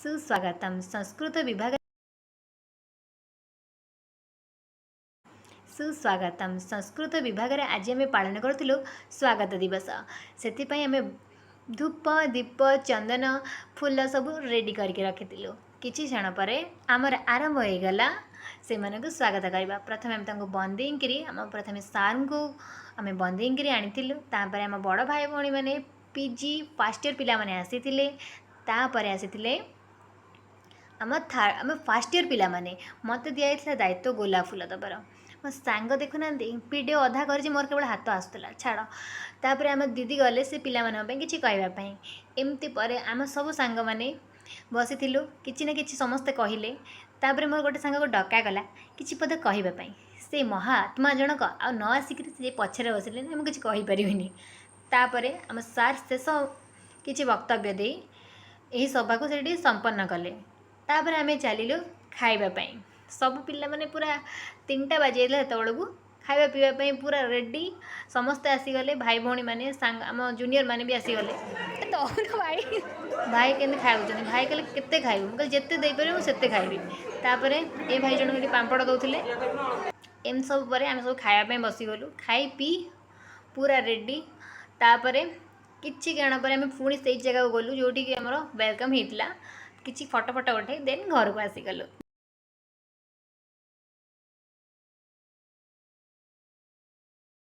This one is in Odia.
ସୁସ୍ୱାଗତମ୍। ସଂସ୍କୃତ ବିଭାଗ ସୁସ୍ୱାଗତମ୍। ସଂସ୍କୃତ ବିଭାଗରେ ଆଜି ଆମେ ପାଳନ କରୁଥିଲୁ ସ୍ୱାଗତ ଦିବସ। ସେଥିପାଇଁ ଆମେ ଧୂପ, ଦୀପ, ଚନ୍ଦନ, ଫୁଲ ସବୁ ରେଡ଼ି କରିକି ରଖିଥିଲୁ। କିଛି କ୍ଷଣ ପରେ ଆମର ଆରମ୍ଭ ହୋଇଗଲା ସେମାନଙ୍କୁ ସ୍ୱାଗତ କରିବା। ପ୍ରଥମେ ଆମେ ତାଙ୍କୁ ବନ୍ଦେଇକିରି, ଆମ ପ୍ରଥମେ ସାର୍ଙ୍କୁ ଆମେ ବନ୍ଦେଇକିରି ଆଣିଥିଲୁ। ତାପରେ ଆମ ବଡ଼ ଭାଇ ଭଉଣୀମାନେ, ପିଜି ଫାର୍ଷ୍ଟ ଇୟର୍ ପିଲାମାନେ ଆସିଥିଲେ। ତାପରେ ଆସିଥିଲେ ଆମ ଫାର୍ଷ୍ଟ ଇୟର୍ ପିଲାମାନେ। ମୋତେ ଦିଆଯାଇଥିଲା ଦାୟିତ୍ୱ ଗୋଲାପ ଫୁଲ ଦେବାର। ମୋ ସାଙ୍ଗ ଦେଖୁନାହାନ୍ତି, ଭିଡ଼ିଓ ଅଧା କରିଛି, ମୋର କେବଳ ହାତ ଆସୁଥିଲା। ଛାଡ଼। ତାପରେ ଆମ ଦିଦି ଗଲେ ସେ ପିଲାମାନଙ୍କ ପାଇଁ କିଛି କହିବା ପାଇଁ। ଏମିତି ପରେ ଆମେ ସବୁ ସାଙ୍ଗମାନେ ବସିଥିଲୁ, କିଛି ନା କିଛି ସମସ୍ତେ କହିଲେ। ତାପରେ ମୋର ଗୋଟେ ସାଙ୍ଗକୁ ଡକାଗଲା କିଛି ପଦ କହିବା ପାଇଁ। ସେ ମହାତ୍ମା ଜଣକ ଆଉ ନ ଆସିକିରି ସେ ପଛରେ ବସିଲେ, ମୁଁ କିଛି କହିପାରିବିନି। ତାପରେ ଆମ ସାର୍ ଶେଷ କିଛି ବକ୍ତବ୍ୟ ଦେଇ ଏହି ସଭାକୁ ସେଇଠି ସମ୍ପନ୍ନ କଲେ। ତାପରେ ଆମେ ଚାଲିଲୁ ଖାଇବା ପାଇଁ। ସବୁ ପିଲାମାନେ ପୁରା 3ଟା ବାଜିଯାଇଥିଲା ସେତେବେଳକୁ। ଖାଇବା ପିଇବା ପାଇଁ ପୁରା ରେଡ଼ି। ସମସ୍ତେ ଆସିଗଲେ, ଭାଇ ଭଉଣୀମାନେ, ସାଙ୍ଗ, ଆମ ଜୁନିୟର ମାନେ ବି ଆସିଗଲେ। ଦଉନ ଭାଇ। ଭାଇ କେମିତି ଖାଉଛନ୍ତି। ଭାଇ କହିଲେ, "କେତେ ଖାଇବୁ?" ମୁଁ କହିଲି, "ଯେତେ ଦେଇପାରିବ, ମୁଁ ସେତେ ଖାଇବି।" ତାପରେ ଏ ଭାଇ ଜଣକ ଏଠି ପାମ୍ପଡ଼ ଦେଉଥିଲେ। ଏମିତି ସବୁ ପରେ ଆମେ ସବୁ ଖାଇବା ପାଇଁ ବସିଗଲୁ। ଖାଇ ପିଇ ପୁରା ରେଡ଼ି। ତାପରେ କିଛି କ୍ଷଣ ପରେ ଆମେ ପୁଣି ସେଇ ଜାଗାକୁ ଗଲୁ ଯେଉଁଠିକି ଆମର welcome ହେଇଥିଲା। କିଛି ଫଟୋ ଫଟୋ ଉଠେଇ ଦେନ୍ ଘରକୁ ଆସିଗଲୁ।